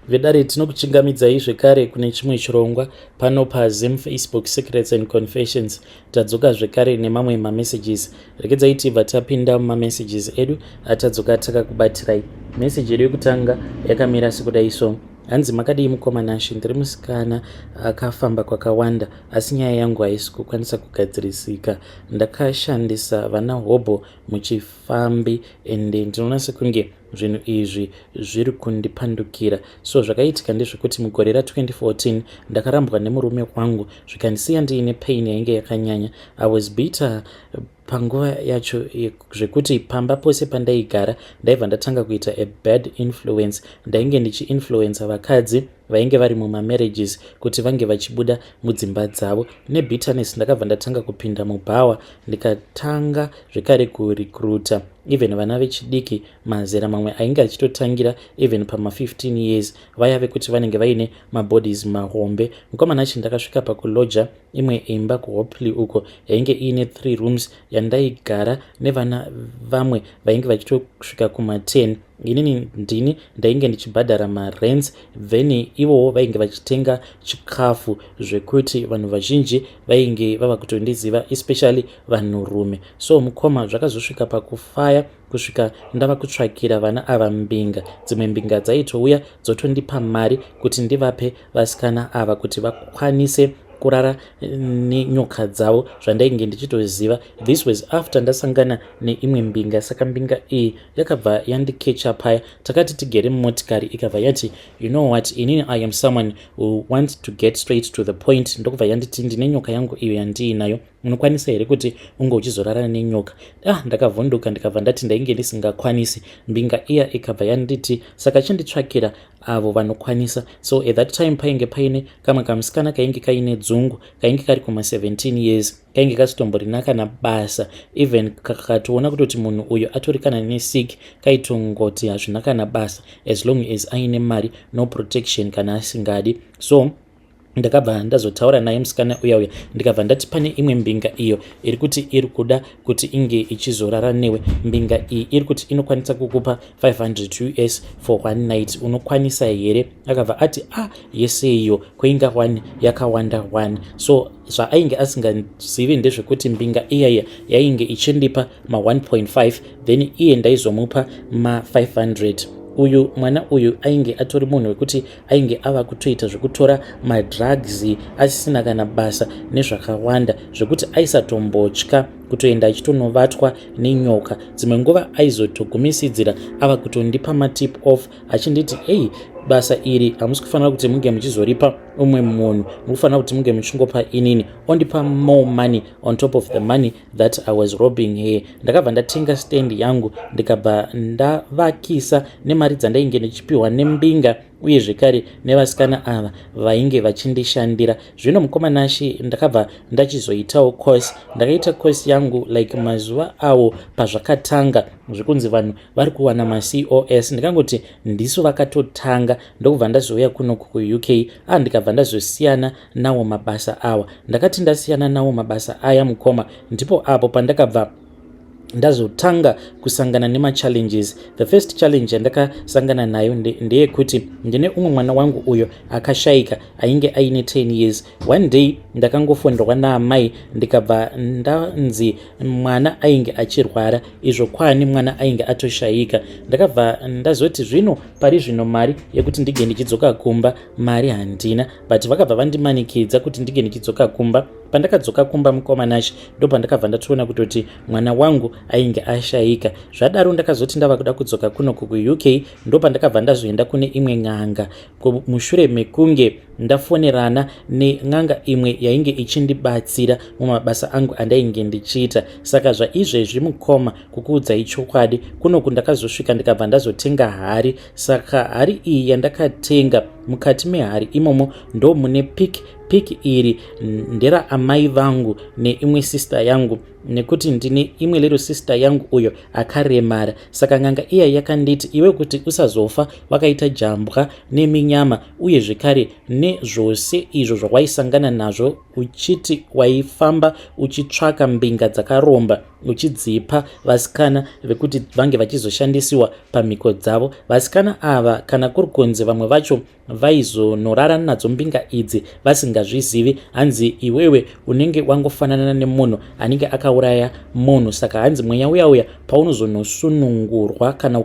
Vedare, tinokuchingamidzai zvekare kune chimwe chirongwa pano paZim Facebook Secrets and Confessions. Tadzoka zvekare nemamwe mamessages. Regedzai tibva tapinda mumamessages edu atadzoka takakubatirai. Meseji yedu yekutanga yakamira sekudai so. Hanzi, "Makadii mukoma Nashe? Ndiri musikana akafamba kwakawanda, asi nyaya yangu haisi kukwanisa kugadzirisika. Ndakashandisa vana hobho muchifambi, ende ndinoona sekunge zvinhu izvi zviri kundipandukira. So zvakaitika ndezvekuti mugore ra2014 ndakarambwa nemurume wangu, zvikandisiya ndiine pain yainge yakanyanya. I was bitter panguva yacho, zvekuti pamba pose pandaigara ndaibva ndatanga kuita a bad influence. Ndainge ndichiinfluenca vakadzi vainge vari mumamarriages kuti vange vachibuda mudzimba dzavo. Nebitterness ndakabva ndatanga kupinda mubhawa, ndikatanga zvekare kurecruita even vana vechidiki, mazera mamwe ainge achitotangira even pama15 years, vaya vekuti vanenge vaine mabodies mahombe. Mukomana achi, ndakasvika pakuloja imwe imba kuHopley uko yainge iine 3 rooms, yandaigara nevana vamwe vainge vachitosvika kuma10. Inini ndini ndainge ndichibhadhara marents, then ivowo vainge vachitenga chikafu, zvekuti vanhu vazhinji vainge vava kutondiziva, especially vanhurume. So mukoma, zvakazosvika pakufaya kusvika ndava kutsvakira vana ava mbinga. Dzimwe mbinga dzaitouya dzotondipa mari kuti ndivape vasikana ava kuti vakwanise kurara nenyoka dzavo, zvandainge ndichitoziva. This was after ndasangana neimwe mbinga. Saka mbinga iyi yakabva yandikecha paya takati tigere mumotikari, ikabva yati, 'You know what, inini I am someone who wants to get straight to the point.' Ndokubva yanditi, 'Ndine nyoka yangu iyo yandiinayo. Unokwanisa here kuti unge uchizorara nenyoka?' Ah, ndakavhunduka, ndikabva ndati ndainge ndisingakwanisi. Mbinga iya ikabva yanditi, 'Saka chinditsvakira avo vanokwanisa.' So at that time painge paine kamwe kamusikana kainge kaine dzungu, kainge kari kuma17 years, kainge kasitomborina kana basa. Even kakatoona kutoti munhu uyu atori kana nesick, kaitongoti hazvina kana basa as long as aine mari, no protection kana asingadi. So ndakabva ndazotaura naye musikana uya uya, ndikabva ndati pane imwe mbinga iyo iri kuti iri kuda kuti inge ichizorara newe. Mbinga iyi iri kuti inokwanisa kukupa 500 US for one night. Unokwanisa here?" Akabva ati, "Ah, yeseiyo kuinga one yakawanda one." So zvaainge asingazivi ndezvekuti mbinga iyaiya yainge ichindipa ma1.5, then iye ndaizomupa ma500. Uyu mwana uyu ainge atori munhu wekuti ainge ava kutoita zvekutora madrugs, asisina kana basa nezvakawanda, zvekuti aisatombotya kutoenda achitonovatwa nenyoka. Dzimwe nguva aizotogumisidzira ava kutondipa matip off achinditi, "Ei, basa iri hamusi kufanira kuti munge muchizoripa umwe munhu, mukufanira kuti munge muchingopa inini." Ondipa more money on top of the money that I was robbing her. Ndakabva ndatenga stand yangu, ndikabva ndavakisa nemari dzandainge ndichipiwa nembinga uye zvekare nevasikana ava vainge vachindishandira. Zvino mukoma Nashe, ndakabva ndachizoitawo course. Ndakaita course yangu like mazuva awo pazvakatanga zvekunzi vanhu vari kuwana maCOS. Ndikangoti ndisu vakatotanga, ndokubva ndazouya kuno kuUK. A, ndikabva ndazosiyana nawo mabasa awa. Ndakati ndasiyana nawo mabasa aya, mukoma, ndipo apo pandakabva ndazotanga kusangana nemachallenges. The first challenge yandakasangana nayo ndeyekuti ndine umwe mwana wangu uyo akashayika, ainge aine 10 years. One day ndakangofonderwa naamai, ndikabva ndanzi mwana ainge achirwara, izvo kwani mwana ainge atoshayika. Ndakabva ndazoti zvino pari zvino mari yekuti ndige ndichidzoka kumba, mari handina, but vakabva vandimanikidza kuti ndige ndichidzoka kumba. Pandakadzoka kumba, mukoma Nashe, ndo pandakabva ndatoona kutoti mwana wangu ainge ashayika. Zvadaro ndakazoti ndava kuda kudzoka kuno kuUK, ndo pandakabva ndazoenda kune imwe n'anga mushure mekunge ndafonerana nen'anga imwe yainge ichindibatsira mumabasa angu andainge ndichiita. Saka zvaizvezvi, mukoma, kukuudzai chokwadi, kunoku ndakazosvika, ndikabva ndazotenga hari. Saka hari iyi yandakatenga, mukati mehari imomo ndo mune pic. Pic iri nderaamai vangu neimwe sister yangu, nekuti ndine imwe little sister yangu uyo akaremara. Saka n'anga iya yakanditi, "Iwe, kuti usazofa wakaita jambwa neminyama uye zvekare nezvimwe zvinhu zvinenge zvichida kukuuraya, Nezvose izvo zvawaisangana nazvo uchiti waifamba uchitsvaka mbinga dzakaromba uchidzipa vasikana vekuti vange vachizoshandisiwa pamhiko dzavo. Vasikana ava, kana kuri kunzi vamwe vacho vaizonorara nadzo mbinga idzi vasingazvizivi, hanzi iwewe unenge wangofanana nemunhu anenge akauraya munhu. Saka hanzi mweya uya uya paunozonosunungurwa, kana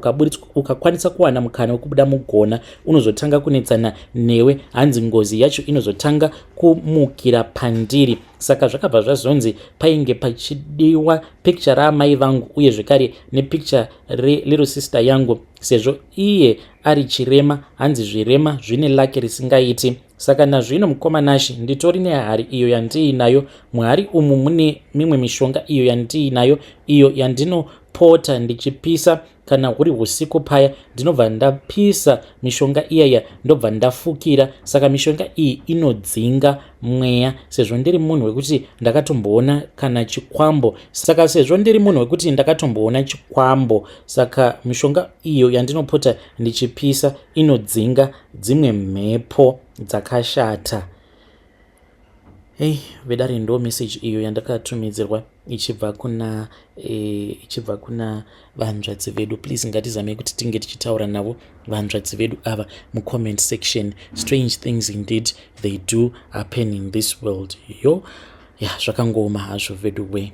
ukakwanisa kuwana mukana wekubuda mugona, unozotanga kunetsana newe. Hanzi ngozi yacho inozotanga kumukira pandiri. Saka zvakabva zvazonzi painge pachidiwa picture raamai vangu uye zvekare nepicture relittle sister yangu, sezvo iye ari chirema. Hanzi zvirema zvine luck risingaiti. Saka nazvino, mukoma Nashi, nditori nehari iyo yandiinayo. Muhari umu mune mimwe mishonga iyo yandiinayo, iyo yandinopota ndichipisa kana huri usiku paya. Ndinobva ndapisa mishonga iyaya, ndobva ndafukira. Saka mishonga iyi inodzinga mweya, sezvo ndiri munhu wekuti ndakatomboona kana chikwambo. Saka sezvo ndiri munhu wekuti ndakatomboona chikwambo, saka mishonga iyo yandinopota ndichipisa inodzinga dzimwe mhepo dzakashata. Ei vedare, ndo message iyo yandakatumidzirwa ichibva kuna vanzvadzi vedu. Please, ngatizamei kuti tinge tichitaura navo vanzvadzi vedu ava mucomment section. Strange things indeed, they do happen in this world. Yo ya, zvakangooma hazvo vedu we.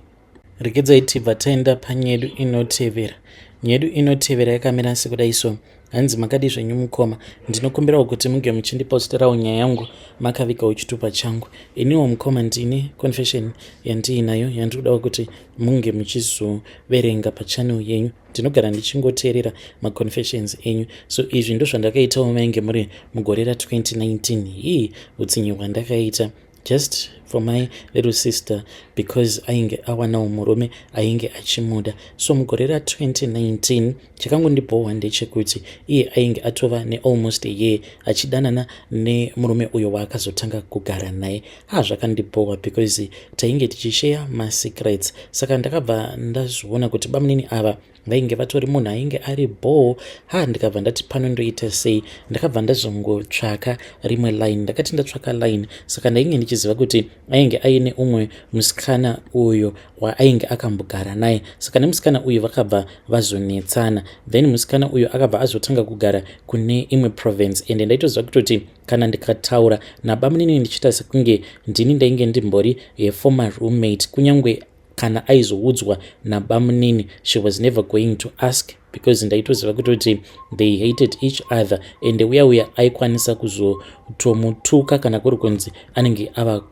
Regedzai tibva taenda panyedu inotevera. Nyedu inotevera yakamira sekudai so. Hanzi, "Makadi zvenyu mukoma? Ndinokumbirawo kuti munge muchindiposterawo nyaya yangu makavigawo chitupa changu. Iniwo mukoma, ndine confession yandiinayo yandiri kudawo kuti munge muchizoverenga pachannel yenyu. Ndinogara ndichingoteerera maconfessions enyu. So izvi ndozvandakaitawo mainge muri mugore ra2019. Hii, utsinyi hwandakaita just for my little sister, because ainge awanawo murume ainge achimuda. So mugore ra2019, chakangondibhohwa ndechekuti iye ainge atova nealmost a year achidanana nemurume uyo waakazotanga kugara naye. Ha, zvakandibhohwa because tainge tichisheya masecrets. Saka ndakabva ndazviona kuti bamunini ava vainge vatori munhu ainge ari bhoo. Ha, ndikabva ndati, pano ndoita sei? Ndakabva ndazongotsvaka rimwe line. Ndakati ndatsvaka line, saka ndainge ndichiziva kuti ainge aine umwe musikana uyo waainge akambogara naye. Saka nemusikana uyu vakabva vazonetsana. Then musikana uyu akabva azotanga kugara kune imwe province, ende ndaitoziva kutoti kana ndikataura nabamunini ndichiita sekunge ndini ndainge ndimbori yeformer roommate, kunyange kana aizoudzwa nabamunini, she was never going to ask, because ndaitoziva kutoti they hated each other, ende uya uya aikwanisa kuzotomutuka kana kuri kunzi anenge ava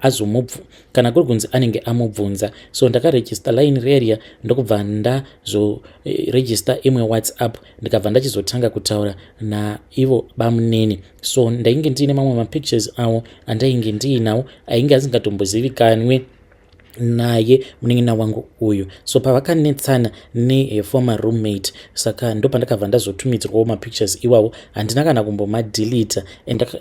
azomubvu kana kuri kunzi anenge amubvunza. So ndakaregister line reria, ndokubva ndazoregister imwe WhatsApp, ndikabva ndachizotanga kutaura naivo bamunini. So ndainge ndiine mamwe mapictures avo andainge ndiinawo, ainge asingatombozivikanwe naye munin'ina wangu uyu. So pavakanetsana neformer roommate, saka ndopandakabva ndazotumidzirwawo mapictures iwawo. Handina kana kumbomadhilita,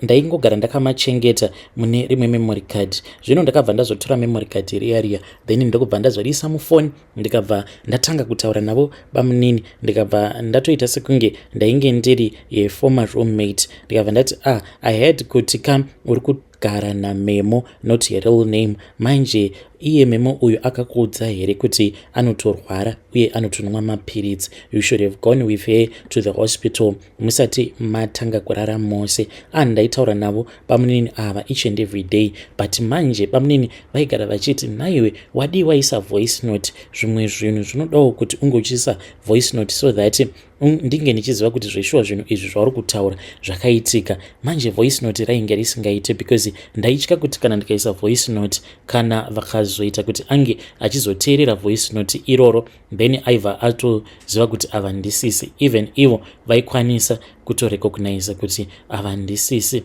ndaingogara ndakamachengeta mune rimwe memory card. Zvino ndakabva ndazotora memory card riya riya, then ndokubva ndazoriisa mufoni, ndikabva ndatanga kutaura navo bamunini. Ndikabva ndatoita sekunge ndainge ndiri yeformer roommate. Ndikabva ndati, "Ah, I heard kuti kam uri kugara naMemo, not real name. Manje iye Memo uyu akakuudza here kuti anotorwara uye anotonwa mapiritsi? You should have gone with her to the hospital musati matanga kurara mose." Ah, ndaitaura navo bamunini ava each and every day, but manje bamunini vaigara vachiti, "Naiwe, wadii waisa voice note? Zvimwe zvinhu zvinodawo kuti unge uchiisa voice note so that ndinge ndichiziva kuti zveshuwa zvinhu izvi zvauri kutaura zvakaitika." Manje voice note rainge risingaite, because ndaitya kuti kana ndikaisa voice note, kana vakazoita kuti ange achizoteerera voice note iroro, then aibva atoziva kuti ava ndisisi. Even ivo vaikwanisa kutorecognize kuti ava ndisisi.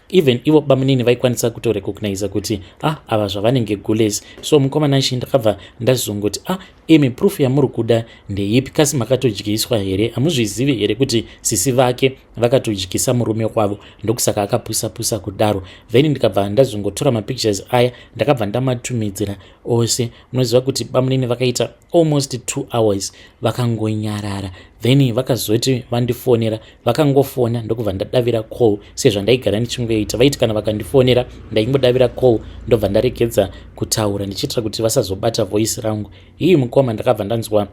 Even ivo bamunini vaikwanisa kutorecognize kuti, ah, ava zvavanenge gules. So mukomana ichi, ndakabva ndazongoti, "Ah, imi, proof yamuri kuda ndeipi? Kasi makatodyiswa here? Hamuzvizivi here kuti sisi vake vakatodyisa murume wavo? Ndokusaka akapusa-pusa kudaro." Then ndikabva ndazongotora mapictures aya, ndakabva ndamatumidzira ose. Munoziva kuti bamunini vakaita almost 2 hours vakangonyarara. Then vakazoti vandifonera, vakangofona ndokubva ndadavira call sezvandaigara ndichingoita. Vaiti kana vakandifonera, ndaingodavira call, ndobva ndaregedza kutaura ndichiitira kuti vasazobata voice rangu. Hii mukoma, ndakabva ndanzwa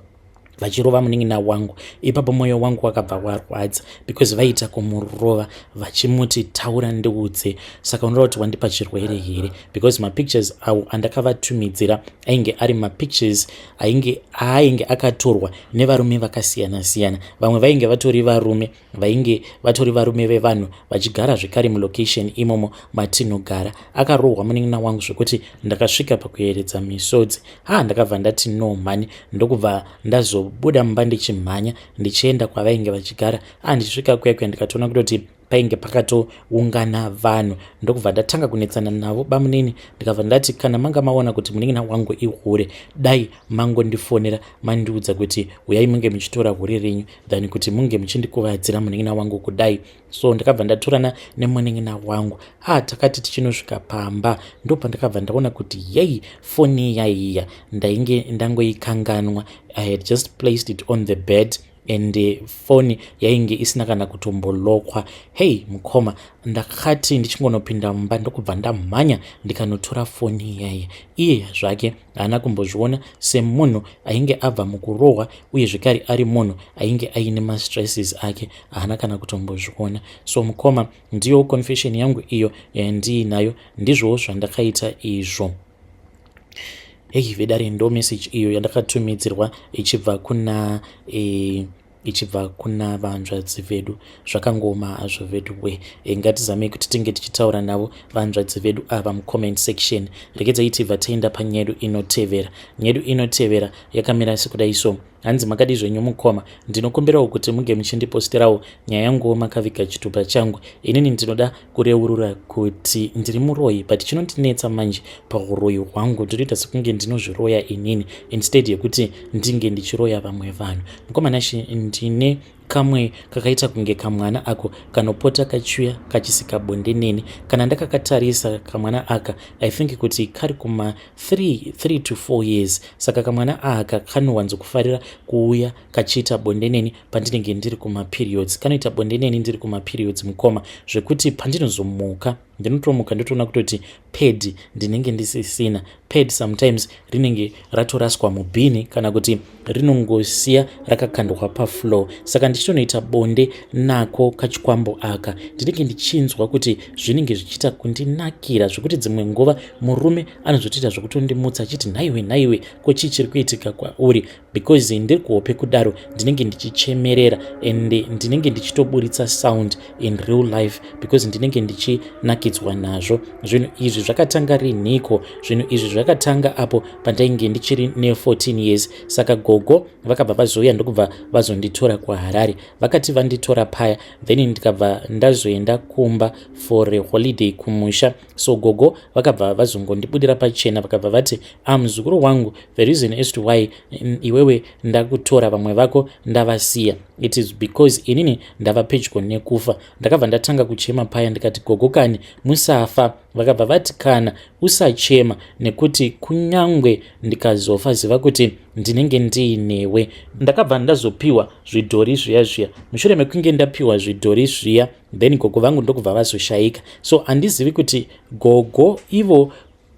vachirova munin'ina wangu. Ipapo mwoyo wangu wakabva warwadza because vaita kumurova vachimuti, "Taura ndiudze, saka unoda kuti wandipa chirwere here?" Because mapictures awo andakavatumidzira ainge ari mapictures ainge ainge akatorwa nevarume vakasiyana-siyana. Vamwe vainge vatori varume, vainge vatori varume vevanhu, vachigara zvekare mulocation imomo matinogara. Akarohwa munin'ina wangu zvekuti ndakasvika pakuyeredza misodzi. Ha, ndakabva ndati, "No mhani." Ndokubva ndazobuda mumba ndichimhanya ndichienda kwavainge vachigara. A, ndichisvika kuya kuya, ndikatoona kutoti painge pakatoungana vanhu, ndokubva ndatanga kunetsana navo. Bamunini, ndikabva ndati, "Kana manga maona kuti munin'ina wangu ihure, dai mangondifonera mandiudza kuti uyai munge muchitora hure renyu, than kuti munge muchindikuvadzira munin'ina wangu kudai." So ndakabva ndatorana nemunin'ina wangu. A, takati tichinosvika pamba, ndopandakabva ndaona kuti yei, foni yaiya ndainge ndangoikanganwa. I had just placed it on the bed and foni yainge isina kana kutombolokwa. Hei mukoma, ndakati ndichingonopinda mumba, ndokubva ndamhanya ndikanotora foni yaiya. Iye zvake haana kumbozviona semunhu ainge abva mukurohwa, uye zvekare ari munhu ainge aine mastresses ake, haana kana kutombozviona. So mukoma, ndiyo confession yangu iyo yandiinayo, ndizvowo zvandakaita izvo. Hei vedare, ndo message iyo yandakatumidzirwa ichibva kuna vanzvadzi vedu. Zvakangoma hazvo vedu we. Ngatizamei kuti tinge tichitaura navo vanzvadzi vedu ava mucomment section. Regedzai tibva taenda panyedu inotevera. Nyedu inotevera yakamira sekudai so. Hanzi, "Makadi zvenyu mukoma? Ndinokumbirawo kuti munge muchindiposterawo nyaya yanguwo makaviga chitupa changu. Inini ndinoda kureurura kuti ndiri muroyi, but chinondinetsa manje pauroyi hwangu, ndinoita sekunge ndinozviroya inini instead yekuti ndinge ndichiroya vamwe vanhu. Mukoma Nashe, ndine kamwe kakaita kunge kamwana ako kanopota kachiuya kachisika bonde neni. Kana ndakakatarisa kamwana aka, I think kuti kari kuma 3 3 to 4 years. Saka kamwana aka kanowanzokufarira kuuya kachiita bonde neni pandinenge ndiri kumaperiods. Kanoita bonde neni ndiri kumaperiods, mukoma, zvekuti pandinozomuka, ndinotomuka ndotoona kutoti pad ndinenge ndisisina. Pad sometimes rinenge ratoraswa mubhini kana kuti rinongosiya rakakandwa pafloor. Saka ndichitonoita bonde nako kachikwambo aka, ndinenge ndichinzwa kuti zvinenge zvichiita kundinakira, zvekuti dzimwe nguva murume anozotoita zvekutondimutsa achiti, 'Nhaiwe, nhaiwe, ko chii chiri kuitika kwauri?' Because ndiri kuhope kudaro, ndinenge ndichichemerera and ndinenge ndichitoburitsa sound in real life because ndinenge ndichinakidzwa nazvo. Zvinhu izvi zvakatanga rinhiko? Zvinhu izvi zvakatanga apo pandainge ndichiri ne14 years. Saka gogo vakabva vazouya, ndokubva vazonditora kuHarare. Vakati vanditora paya, then ndikabva ndazoenda kumba for a holiday kumusha. So gogo vakabva vazongondibudira pachena, vakabva vati, 'Ah, muzukuru wangu, the reason as to why iwewe ndakutora, vamwe vako ndavasiya, it is because inini ndava pedyo nekufa.' Ndakabva ndatanga kuchema paya, ndikati, 'Gogo kani, musafa.' Vakabva vati, 'Kana usachema, nekuti kunyangwe ndikazofa, ziva kuti ndinenge ndiinewe.' Ndakabva ndazopiwa zvidhori zviya zviya. Mushure mekunge ndapiwa zvidhori zviya, then gogo vangu ndokubva vazoshayika. So handizivi kuti gogo ivo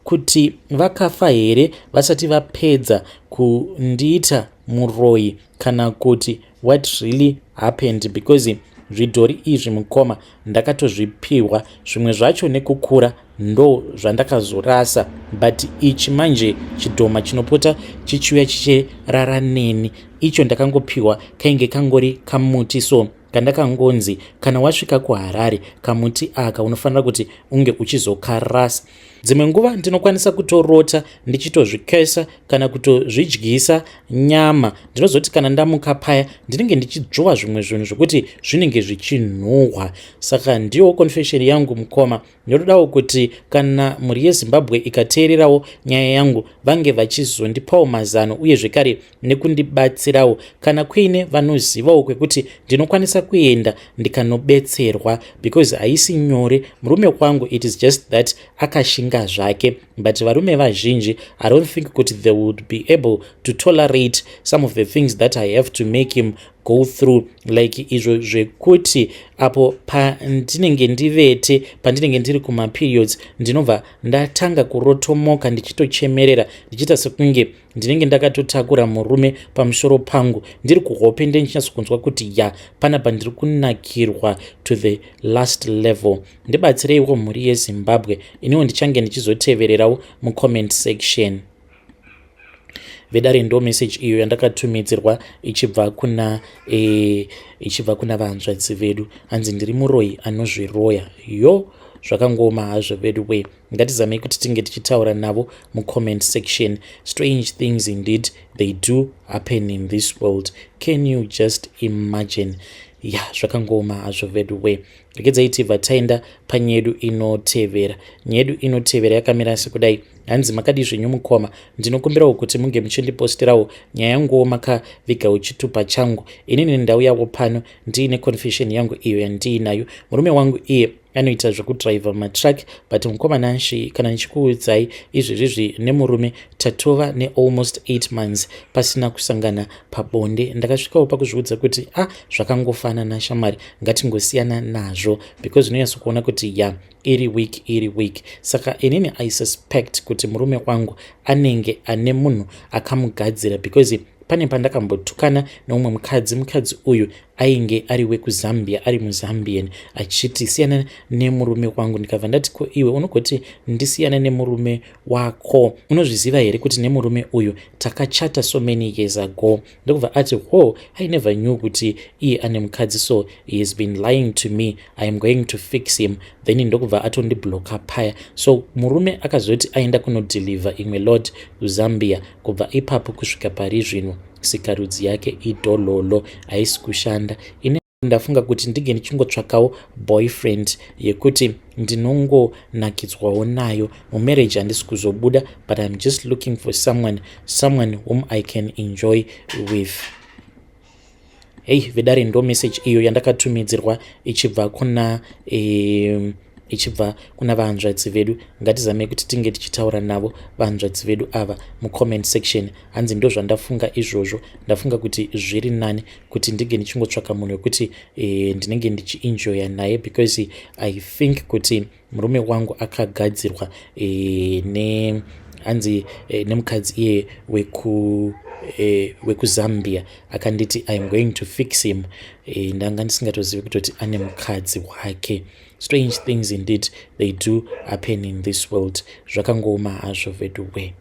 kuti vakafa here vasati vapedza kundiita muroyi, kana kuti what really happened, because zvidhori izvi, mukoma, ndakatozvipiwa zvimwe zvacho nekukura, ndo zvandakazorasa. But ichi manje chidhoma chinopota chichiuya chichirara neni, icho ndakangopiwa kainge kangori kamuti. So kandakangonzi, kana wasvika kuHarare, kamuti aka unofanira kuti unge uchizokarasa. Dzimwe nguva ndinokwanisa kutorota ndichitozvikesa kana kutozvidyisa nyama. Ndinozoti kana ndamuka paya, ndinenge ndichidzvova zvimwe zvinhu zvokuti zvinenge zvichinhuhwa. Saka ndiyo confession yangu, mukoma. Ndinodawo kuti kana mhuri yeZimbabwe ikateererawo nyaya yangu, vange vachizondipawo mazano, uye zvekare nekundibatsirawo kana kuine vanozivawo kwekuti ndinokwanisa kuenda ndikanobetserwa, because haisi nyore. Murume wangu, it is just that akashinga zvake, but varume vazhinji, I don't think kuti they would be able to tolerate some of the things that I have to make him Go through like izvo zvekuti apo pandinenge ndivete, pandinenge ndiri kumaperiods, ndinobva ndatanga kurotomoka ndichitochemerera, ndichiita sekunge ndinenge ndakatotakura murume pamusoro pangu. Ndiri kuhope, ndichinyatsonzwa kuti ya, panapa ndiri kunakirwa to the last level. Ndibatsireiwo, mhuri yeZimbabwe. Iniwo ndichange ndichizotevererawo mucomment section. Vedare, ndo message iyo yandakatumidzirwa ichibva kuna vanzvadzi vedu. Hanzi, "Ndiri muroyi anozviroya." Yo, zvakangoma hazvo vedu we. Ngatizamei kuti tinge tichitaura navo mucomment section. Strange things indeed, they do happen in this world. Can you just imagine? Ya, zvakangoma hazvo vedu we. Regedzai tibva taenda panyedu inotevera. Nyedu inotevera yakamira sekudai. Hanzi, "Makadi zvenyu mukoma? Ndinokumbirawo kuti munge muchindiposterawo nyaya yanguwo makavigawo chitupa changu. Inini ndauyawo pano ndiine confession yangu iyo yandiinayo. Murume wangu iye anoita zvekudhiraivha matruck, but mukoma Nashi, kana ndichikuudzai izvezvizvi, nemurume tatova nealmost 8 months pasina kusangana pabonde. Ndakasvikawo pakuzviudza kuti a ah, zvakangofanana shamwari, ngatingosiyana nazvo, because unonyatsokuona kuti ya, iri week iri week. Saka inini I suspect kuti murume wangu anenge ane munhu akamugadzira, because pane pandakambotukana neumwe mukadzi. Mukadzi uyu ainge ari wekuZambia, ari muZambian, achiti siyana nemurume wangu. Ndikabva ndati, ko iwe unogoti ndisiyana nemurume wako? Unozviziva here kuti nemurume uyu takachata so many years ago? Ndokubva ati, ho, I never knew kuti iye ane mukadzi, so he has been lying to me. I am going to fix him." Then ndokubva atondibloka paya. So murume akazoti aenda kunodeliver imwe load kuZambia. Kubva ipapo kusvika pari zvino, sikarudzi yake idhololo, haisi kushanda. Ine ndafunga kuti ndinge ndichingotsvakawo boyfriend yekuti ndinongonakidzwawo nayo. Mumarriage handisi kuzobuda, but I am just looking for someone whom I can enjoy with." Hei vedare, ndo message iyo yandakatumidzirwa ichibva kuna vanzvadzi vedu. Ngatizamei kuti tinge tichitaura navo vanzvadzi vedu ava mucomment section. Hanzi, "Ndo zvandafunga izvozvo. Ndafunga kuti zviri nani kuti ndinge ndichingotsvaka munhu wekuti ndinenge ndichienjoya naye, because I think kuti murume wangu akagadzirwa ne hanzi nemukadzi iye wekuZambia akanditi I am going to fix him. Ndanga ndisingatozivi kutoti ane mukadzi wake. Strange things indeed, they do happen in this world." Zvakangoma hazvo vedu we.